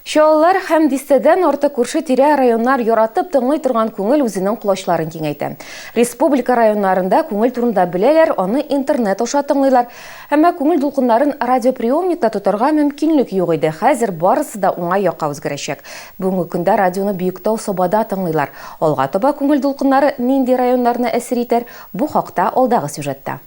Чаллылар һәм дистәдән артык күрше-тирә районнар яратып тыңлый торган Күңел үзенең колачларын киңәйтә. Республика районнарында Күңел турында беләләр, аны интернет аша тыңлыйлар. Әмма Күңел дулкыннарын радиоприемникта тотарга мөмкинлек юк иде. Хәзер барысы да уңай якка үзгәрәчәк. Бүгенге көндә радионы Биектау, Сабада тыңлыйлар. Алга таба Күңел дулкыннары нинди районнарны әсир итәр, бу хакта алдагы сюжетта.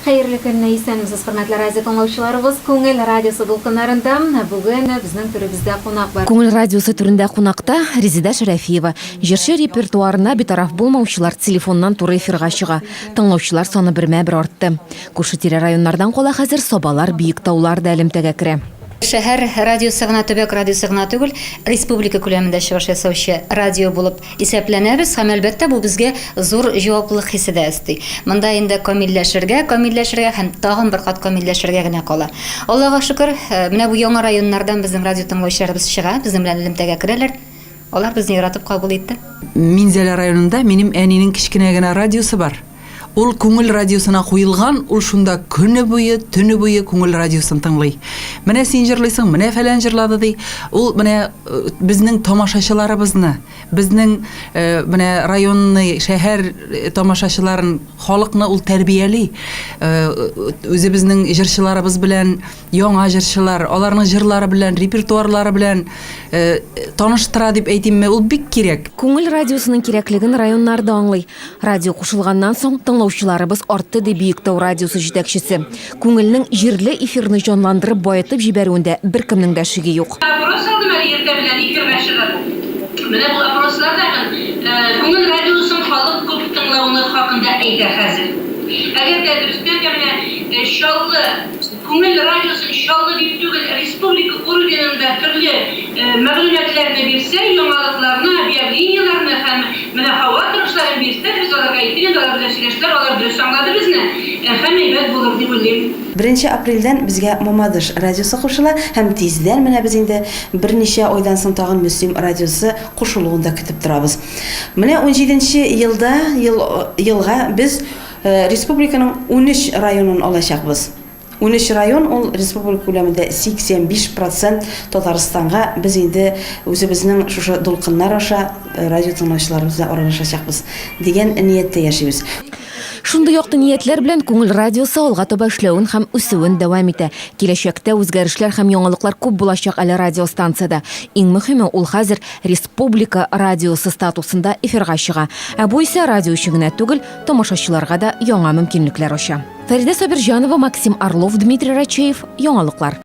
Хәерле көнне, исәнмесез, хөрмәтле радио тыңлаучыларыбыз! Күңел радиосы дулкыннарында бүген безнең түребездә кунак бар. Күңел радиосы түрендә кунакта, Резеда Шәрәфиева. Җырчы репертуарына битараф булмаучылар телефоннан туры эфирга чыга. Тыңлаучылар саны бермә-бер артты. Күрше-тирә районнардан кала хәзер Сабалар, Биектаулар да элемтәгә керә. Шәһәр радиосы гына, төбәк радиосы гына түгел, республика күләмендә чыгыш ясаучы радио булып Исәпләнәбез һәм, әлбәттә, бу безгә зур җаваплылык хисе дә өсти. Монда инде камилләшергә, камилләшергә һәм тагын бер кат камилләшергә генә кала. Аллага шөкер, менә бу яңа районнардан безнең радио тыңлаучыларыбыз чыга, безнең белән элемтәгә керәләр. Алар безне яратып кабул итте. Минзәлә районында минем әнинең кечкенә генә радиосы бар. Ул Күңел радиосына куелган, ул шунда көне буе, төне буе Күңел радиосын тыңлый. Менә син җырлыйсың, менә фәлән җырлады ди. Ул менә безнең тамашачыларыбызны, безнең менә районный, шәһәр тамашачыларын, халыкны ул тәрбияли. Үзебезнең җырчыларыбыз белән, яңа җырчылар, аларның җырлары белән, репертуарлары белән таныштыра дип әйтимме, ул бик кирәк. Күңел радиосының кирәклеген районнар да аңлый. Радио кушылганнан соң, тыңлаучыларыбыз артты, ди Биектау радиосы җитәкчесе. Күңелнең җирле эфирны җанландырып, баетып җибәрүендә беркемнең дә шиге юк. Опрос алдым әле иртә белән эфирга чыгып. Менә бу опрослар тагын Күңел радиосын халык күп тыңлауны хакында әйтә хәзер. Әгәр дә дөрестән дә менә Чаллы Күңел радиосын Чаллы дип түгел, республика уровенында төрле мәгълүматларны бирсә, яңалыкларны, объявлениеләрне һәм менә һава торышларын бирсә, без аларга әйттек инде, алар белән сөйләштеләр, алар дөрес аңлады безне, һәм әйбәт булыр дип уйлыйм. Беренче апрельдән безгә Мамадыш радиосы кушыла һәм тиздән менә без инде берничә айдан соң тагын Мөслим радиосы кушылуын да көтеп торабыз. Менә унҗиденче елда, ел, елга без Республиканың 13 районын алачакбыз. 13 район ул республика күләмендә 85 процент Татарстанга без инде үзебезнең шушы дулкыннар аша радио тыңлаучыларыбыз белән аралашачакбыз дигән нияттә яшибез. Шундый якты ниятләр белән Күңел радиосы алга таба эшләвен һәм үсүен дәвам итә. Киләчәктә үзгәрешләр һәм яңалыклар күп булачак әле радиостанциядә. Иң мөһиме, ул хәзер республика радиосы статусында эфирга чыга. Ә бу исә радио өчен генә түгел, тамашачыларга да яңа мөмкинлекләр ача. Фәридә Сабирҗанова, Максим Орлов, Дмитрий Рачеев, Яңалыклар.